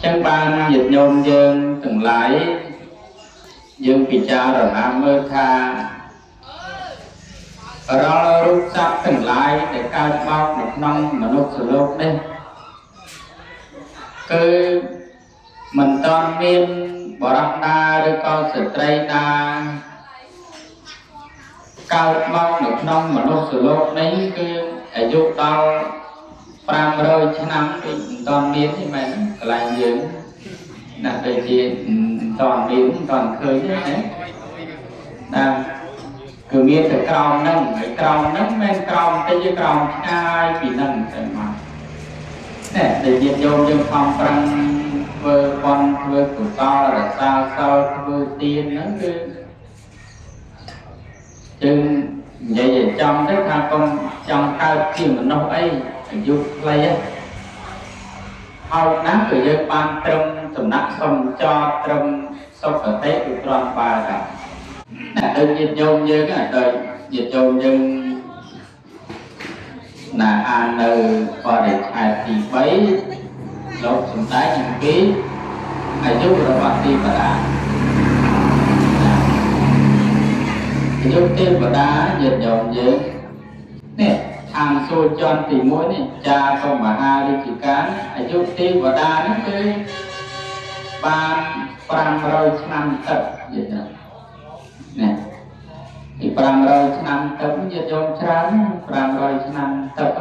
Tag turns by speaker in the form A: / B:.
A: ចឹងបានញាតិញោមយើងទាំងឡាយយើងពិចារណាមើលថារាល់រូបសត្វទាំងឡាយដែលកើតមកនៅក្នុងមនុស្សលោកនេះគឺមិនទាន់មានបុរសណាឬក៏ស្ត្រីណាកើតមកនៅក្នុងមនុស្សលោកនេះគឺអាយុដល់500ឆ្នាំដូចមិនទាន់មានទេមែនកន្លែងយើងណាដូចជាមិនទាន់មានមិនទាន់ឃើញទេណាណាគឺមានតែក្រោមហ្នឹងហើយក្រោមហ្នឹងមិនក្រោមតិចទេក្រោមឆ្ងាយពីហ្នឹងទៅមកនេះដែលញាតិញោមយើងខំប្រឹងធ្វើបុណ្យធ្វើកុសលរក្សាសីលធ្វើទានហ្នឹងគឺយើងនិយាយឲ្យចំទៅថាកុំចង់កើតជាមនុស្សអីអាយុខ្លីហ្នឹងហើយណាស់គឺយើងបានត្រឹមសំណាក់សំចតត្រឹមសុគតិគឺគ្រាន់បើដែរណាដូចញាតិញោមយើងហ្នឹងដូចញាតិញោមយើងណាអាននៅបរិច្ឆេទទី3លោកសំដែងអំពីអាយុរបស់ទេវតាណាអាយុទេវតាញាតិញោមយើងនេះឋានសួគ៌ជាន់ទី1នេះចាកមហារាជការអាយុទេវតានេះគឺបាន500ឆ្នាំទឹកញាតិញោមនេះពី500ឆ្នាំទឹកញាតិញោមច្រើន500ឆ្នាំទឹក